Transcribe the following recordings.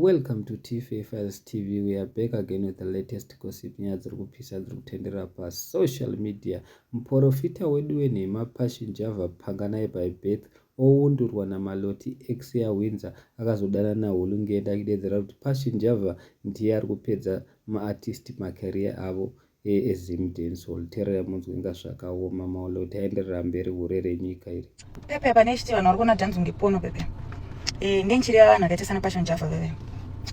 Welcome to TFA Files TV. We are back again with the latest gossip, nyaya dziri kupisa dziri kutenderera pasocial media. Muprofita wedu wenhema Passion Java Panganai by birth owundurwa naMaloti ex yaHwinza akazodana naHulungenda achidedzera kuti Passion Java ndiye ari kupedza maartist macareer avo eZim Dancehall. Teerera munzwe inga zvakaoma Maloti aenderera mberi hure renyika iri. Pepe pane chiti vanhu vari kuona dhanzi kunge pono pepe. Eh, ndenchiri vanhu vakaita sana Passion Java veve.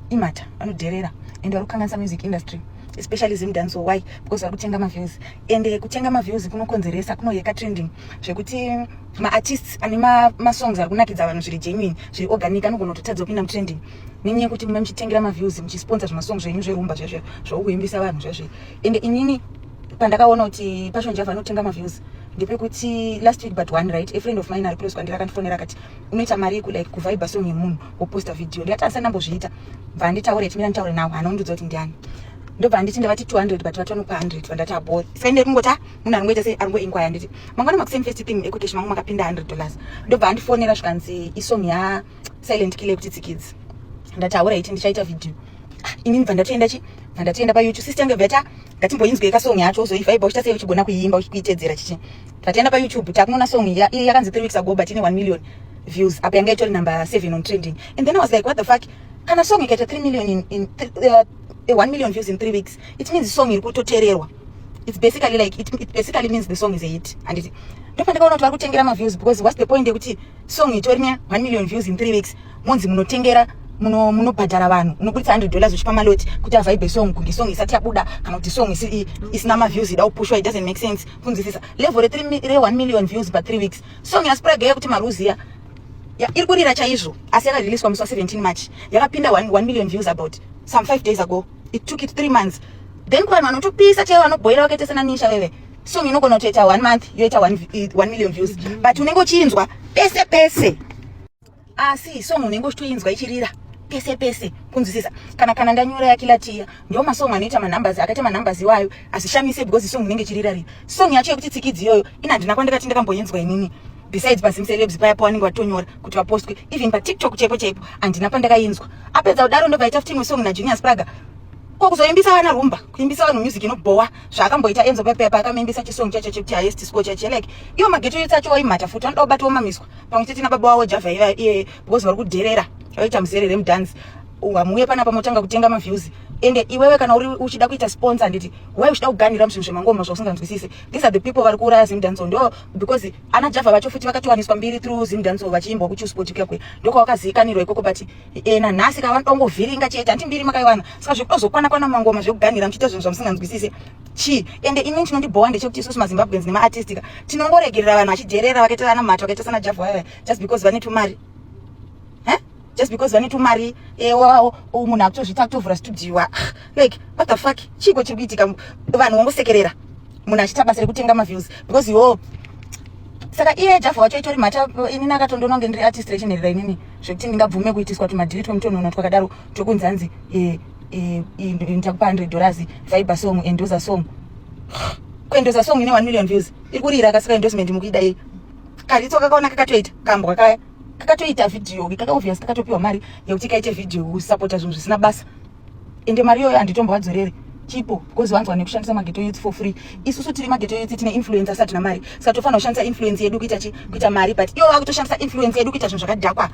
Imata vanodherera and vari kukanganisa music industry especially Zim dancehall. Why? Because vari kutenga maviews and kutenga maviews kunokonzeresa kunoyeka trending zvekuti maartists ane masongs ari kunakidza vanhu zviri genuine, zviri organic, anogona kutotadza kupinda mutrending nenyaya yekuti mume muchitengera maviews, muchisponsor zvimasong zvenyu zverumba zvezve zvokuimbisa vanhu zvezve. Ende inini pandakaona kuti Passion Java anotenga maviews ndepekuti last week but one, right, a friend of mine ari close kwandiri akandifonera akati unoita mari yeku like kuvhaibha song yemunhu woposta video. Ndikati asati ndambozviita. Bva nditaure, timira nditaure nawo, haana kundiudza kuti ndiani. Ndobva nditi ndavati 200 but vati vanopa 100. Vandati abo saka ndiri kungoti ah, munhu aringoita sei, aringoinquire. Nditi mangwana makuseni, first thing, EcoCash mangu makapinda $100. Ndobva andifonera zvikanzi isong ya Silent Killer yekuti Tsikidzi. Ndati alright, ndichaita video. Ah, inini bva ndatoenda chi bva ndatoenda paYouTube. Sister yangu bva ngatimboinzwe kasong yacho, uzoivhaibha uchita sei, uchigona kuiimba uchikuitedzera chichi. Tataenda paYouTube, takunoona song yakanzi 3 weeks ago but ine 1 million views. Apa yanga itori number 7 on trending and then I was like, what the fuck? Kana song ikaita 3 million in 1 million views in 3 weeks, it means song iri kutoteererwa. It's basically like it basically means the song is a hit, handiti? Ndopandakaona kuti vari kutengera maviews because what's the point yekuti song itori ne 1 million views in 3 weeks, monzi munotengera, munobhadhara vanhu, unobudisa $100 uchipa Maloti kuti avhaibhe song kunge song isati yabuda, kana kuti song isina maviews ida kupushwa? It doesn't make sense. Kunzwisisa level re1 million views pa 3 weeks, song yaSpragga yekuti Maruziya iri kurira chaizvo, asi yakariliswa musi wa17 March, yakapinda 1 million views about some 5 days ago. It took it 3 months. Then kuvanhu vanotopisa chaivo, vanobhoira vakaita sanaNisha veve, song inogona kutoita one month yoita 1 million views, but unenge uchinzwa pese pese, asi song unenge uchitoinzwa ichirira pese pese. Kunzwisisa? Kana ndanyora yaKiller T, ndo masong anoita manumbers akaita manumbers iwayo, azvishamise because song inenge ichirira rira. Song yacho yekuti Tsikidzi iyoyo ina handina kwandakati ndakamboinzwa inini besides paZimcelebs paya pavanenge vatonyora kuti vapostwe. Even paTikTok chaipo chaipo handina pandakainzwa. Apedza kudaro ndobva aita futi imwe song naJunior Spraga. Ko kuzoimbisa vana rumba, kuimbisa vanhu music inobhowa, zvaakamboita Enzo pepepa, akamuimbisa chisong chacho chekuti highest score chacho, like iwo maghetto youths acho waimhata futi vanoda kubata womamiswa pamwe chete nababa wavo Java iva iye because vari kudherera, vaita muzere remudhanzi. Hamuuye panapa motanga kutenga maviews. Ende iwewe kana uri uchida kuita sponsor, handiti, why uchida kuganhira muzvinhu zvemangoma zvausinganzwisisi? These are the people vari kuuraya Zimdancehall. Ndo because ana Java vacho futi vakatowaniswa mbiri through Zimdancehall, vachiimbwa kuChillspot kuyakwe, ndokwavakazivikanirwa ikoko. But nanhasi kavanoda kungovhiringa chete, hanti mbiri makaiwana? Saka zvekutozokwana kwana mangoma zvekuganhira muchiita zvinhu zvamusinganzwisisi chii? Ende inini chinondibhowa ndechekuti isusu maZimbabweans nemaartist ka tinongoregerera vanhu vachidherera vakaita vana mhata, vakaita sana Java vaya, just because vane tumari, eh? Just because vane tumari, munhu akutozviita akutovhura studio. Ah, like what the fuck? Chiiko chiri kuitika? Vanhu vongosekerera munhu achiita basa rekutenga maviews because iwo saka iye Java wacho itori mhata. Inini akatondona kunge ndiri artist rechinherera inini zvekuti ndingabvume kuitiswa tumadhiri twemutonono twakadaro twekunzi hanzi ndakupa $100, vaiba song, endosa song. Kuendosa song ine 1 million views iri kurira, akasika endorsement mukuida yei? Karitso kakaona kakatoita kambwa kaya kakatoita vhidhiyo kaka obvious kakatopiwa mari yekuti kaite vhidhiyo kusapota zvinhu zvisina basa. Ende mari iyoyo handitombovadzorere chipo because vanzwa nekushandisa maghetto youth for free. Isusu tiri maghetto youth, tine influence asi hatina mari, saka tofanira kushandisa influence yedu kuita chi kuita mari, but ivo vakutoshandisa influence yedu kuita zvinhu zvakadhakwa.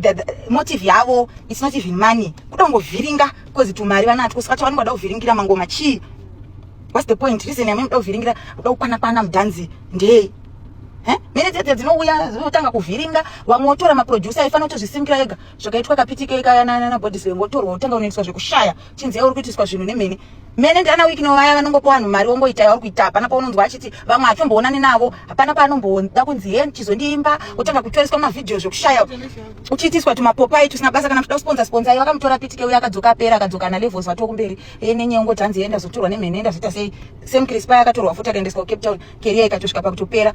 The motive yavo, it's not even money, kuda kungovhiringa because tumari vanatwo. Saka chavanenge vada kuvhiringira mangoma chii? What's the point? Reason yamunoda kuvhiringira, kuda kukwana kwana mudhanzi ndei? Mene dzedze dzinouya dzinotanga kuvhiringa vamwe, votora maproducer aifanira kutozvisimukira ega, zvakaitwa kapitike nabhodislengo, votorwa wotanga unoitiswa zvekushaya chinzi uri kuitiswa zvinhu nemene mene. Ndiana Wicknell vaya vanongopa vanhu mari, wongoita yauri kuita. Hapana paunonzwa achiti vamwe hatomboonani navo, hapana paanomboda kunzi he chizondiimba, wotanga kutoreswa mavhidhiyo zvekushaya, uchiitiswa tumapopai tusina basa. Kana muchida kusponsor, sponsor. Vakamutora Pitike uyo akadzoka apera, akadzoka nalevels vatokumberi nenye ungoti hanzi enda zotorwa nemhene, enda zoita sei. Sam Crispa akatorwa futi akaendeswa kuCape Town, career ikatosvika pakutopera,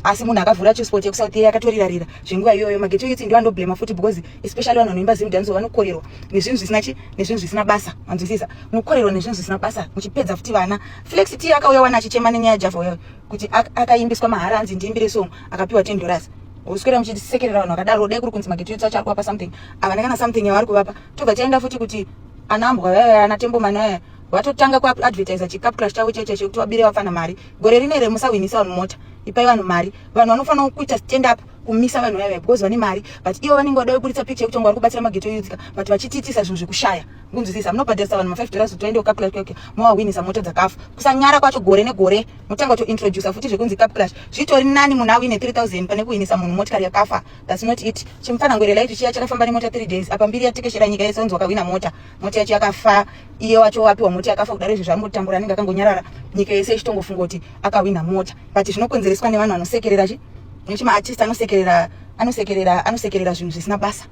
asi munhu akavhura Chillspot yekuSouth iye akatorirarira zvenguva iyoyo. Maghetto youth ndio andoblema futi because especially vanhu vanoimba Zimdancehall vanokorerwa nezvinhu zvisina chi nezvinhu zvisina basa. Manzwisisa? Munokorerwa nezvinhu zvisina basa, muchipedza futi vana. Flex T akauya wana achichema nenyaya yaJava uyayo kuti akaimbiswa mahara, hanzi ndiimbire song, akapiwa $10. Uswera muchisekerera vanhu vakadaro, dai kuri kunzi maghetto youths acho ari kuvapa something, havana kana something yavari kuvapa. Tobva taenda futi kuti anambwa vaya, ana Tembo Mani vaya, vatotanga kuadvertisa chicup clash chavo chaicho chekuti vabire vafana mari. Gore rine remusawinisa vanhu mota, ipai vanhu mari. Vanhu vanofanira kuita stand up kumisa vanhu vaya because vane mari, but ivo vanenge vada kuburitsa picture yekuti vari kubatsira maghetto youths ka, but vachitiitisa zvinhu zvekushaya. Kunzwisisa, munobhadharisa vanhu ma5 dollars kuti vaende kucup clash kweke, mowawinisa mota dzakafa. Kusanyara kwacho, gore negore motanga kutointroduca futi zvekunzi cup clash. Zvitori nani munhu awine 3000 pane kuwinisa munhu motikari yakafa. That's not it. Chimufanangwere laiti chiya chakafamba nemota 3 days, apa mbiri yatekeshera nyika yese, onzi wakawina mota, mota yacho yakafa. Iye wacho wapiwa mota yakafa kudaro, izvo zvaangotambura, anenge akangonyarara, nyika yese ichitongofunga kuti akawina mota. But zvinokonzereswa nevanhu vanosekerera chi nechimaartist anosekerera, anosekerera, anosekerera zvinhu zvisina basa.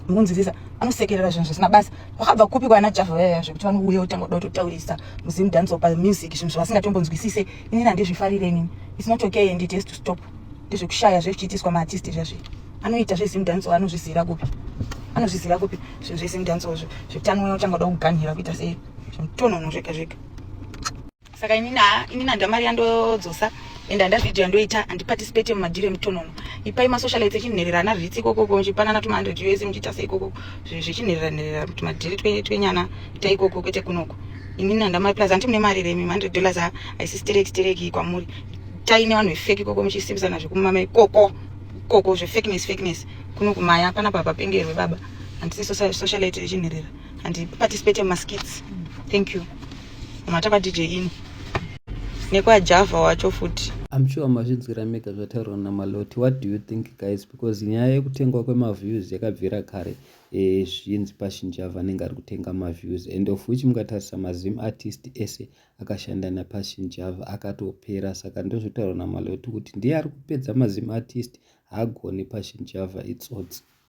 Mukunzwisisa? Anosekerera zvinhu zvisina basa. Wakabva kupi kwana Java vaya zvekuti vanouya kutanga kuda kutotaurisa muZimdancehall pamusic, zvinhu zvavasingatombonzwisise? Inini handizvifarire inini. It's not okay and it has to stop. Ndezvekushaya zvezvichiitiswa maartist zvazvi anoita zveZimdancehall. Anozvizira kupi? Anozvizira kupi zvinhu zveZimdancehall zvekuti anouya kutanga kuda kuganhira kuita sei zvimutonono zvega zvega? Saka inini, ha, inini handa mari yandodzosa ende handa vhidhiyo yandoita. Handiparticipate mumadhiri emutonono. Ipai masocialites echinherera ana ritsi ikokoko, muchipanana tuma 100 US, muchiita sei ikoko zvechinherera nherera, tumadhiri twenyana ita ikoko, kwete kunoko. Inini handa mari, plus handi mune mari remi $100 haisi stereki stereki kwamuri. Taine vanhu vefake ikoko, muchisimbisana zvekumama ikoko ikoko, zvefakeness fakeness. Kuno kumaya panapa papengerwe baba. Handisi socialite rechinherera, handiparticipate mumaskits. Thank you. Mataka DJ ini nekwaJava wacho futi. I'm sure mazvinzwira mega zvataurwa naMaloti. What do you think, guys? Because nyaya yekutengwa kwemaviews yakabvira kare. Zvinzi Passion Java anenge ari kutenga maviews, and of which mukatarisa maZim artist ese akashanda naPassion Java akatopera. Saka ndozvotaurwa naMaloti kuti ndiye ari kupedza maZim artist. Haagoni Passion Java, itsotsi.